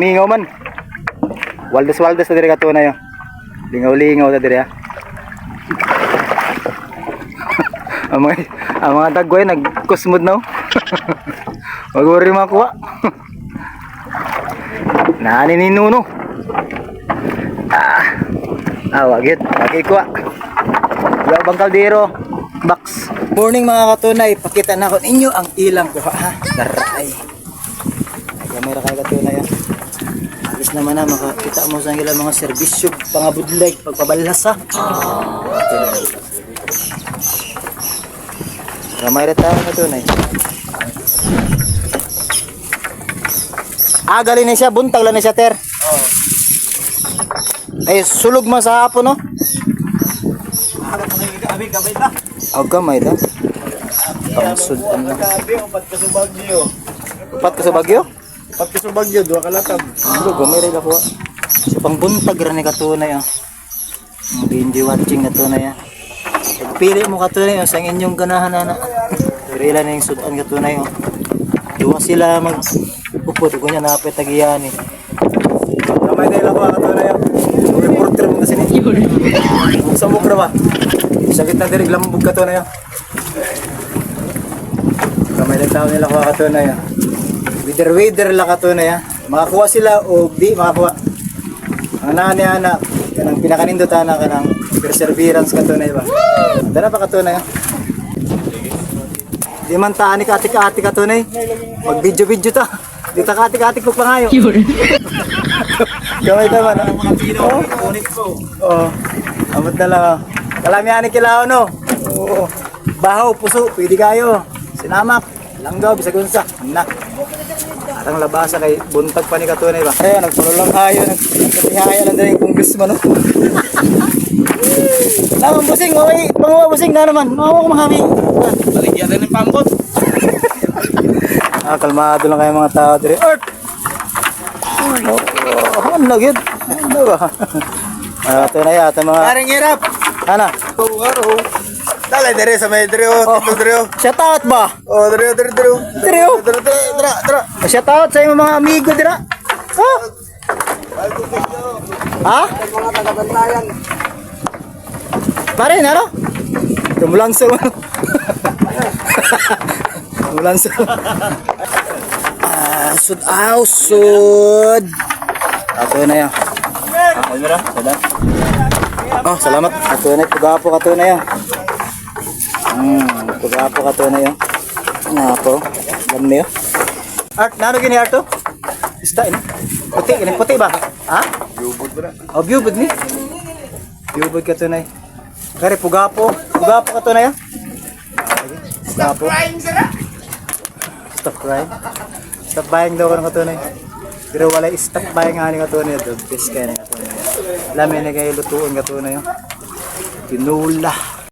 Mingaw man. Waldes waldes na dire katunay oh. Lingaw-lingaw na dire ah. Ang mga dagway nagkusmod na oh. Wag worry makuha. Naani ni Nuno. Ah. Ah, wagit. Wagit kuha. Yaw bang kaldero? Box. Morning, mga katunay. Pakita na ko ninyo ang ilang kuha ha. Daray. Ay, kamera kayo katunay ha. Alis naman na makakita mo sa ilang mga serbisyo pangabudlay pagpabalhas ha. Ramay ra tayo katunay. Ah, galing na siya. Buntag lang na siya, ter. Ay, sulog man sa hapon, no? Aw, gamay da. Pangsud ano. Upat ka sa Bagyo. Upat ka sa Bagyo? Upat ka sa Bagyo, duha ka latag. Ano, gamay rin ako. So, pangbuntag ra ni katunay, ah. Ang binge watching na tunay, ah. Pagpili mo katunay, oh, sa inyong ganahan, ana. Pero ilan na yung sudan katunay, oh. Duwa sila mag upot, ug niya napay tagiyan, eh. Gamay na ilang ako katunay, oh. Reporter mo kasi ni. Sa mukra ba? Sakit na diri lambog katunay, oh. Gamay lang tao nila kuha katunay, oh. Wither wither lang katunay, ah. Makakuha sila o di makakuha. Ang nani ana kanang pinakanindot ana kanang perseverance katunay ba. Dara pa katunay, ah. Di man ta ani katik-atik katunay. Mag video video ta. Di ta katik-atik ko pangayo. Gamay ta man. Oh. Oh. Amot na lang. Oh. Kalami ani kilaw no. Oo. Bahaw, puso, pwede kayo. Sinamak, langgaw, bisag unsa. Na. Arang labasa kay buntag pa ni katunay ba. Ayun, nagpalulang hayo, nagpatihaya lang din yung congressman no. Naman busing, maway, panguwa busing na naman. Mawa ko mahami. Baligyan din ng pambot. Ah, kalmado lang kayo mga tao dire. Earth! Oh, oh, ano gyud? Ano ba? Ah, ito na yata mga Paring hirap. Ana. Oh, Dale dire sa may dire oh, dito dire oh. Shout out ba? Oh, dire dire dire. Dire oh. Dire dire dire dire. Shout out sa imong mga amigo dira. Oh. Ha? Mga taga-bantayan. Pare, naro? Tumulanso. Tumulanso. Ah, sud aw, sud. Ato na yan. Ah, mira, sada. Oh, salamat. Ato na, pugapo ka to na yan. Pugapo ka to na yan. Napo. Lamyo. Art, nano gini art to? Isda ini. Puti, ini puti ba? Ha? Yubod ba na? Oh, biyubod ni. Biyubod ka tunay. Kare, pugapo. Pugapo ka tunay, ah. Pugapo. Crying sira. Stop crying. Stop buying daw ka ng katunay. Pero wala stop buying nga ni katunay. The best kaya ng katunay. Lami na kayo lutuon katunay. Oh. Tinula.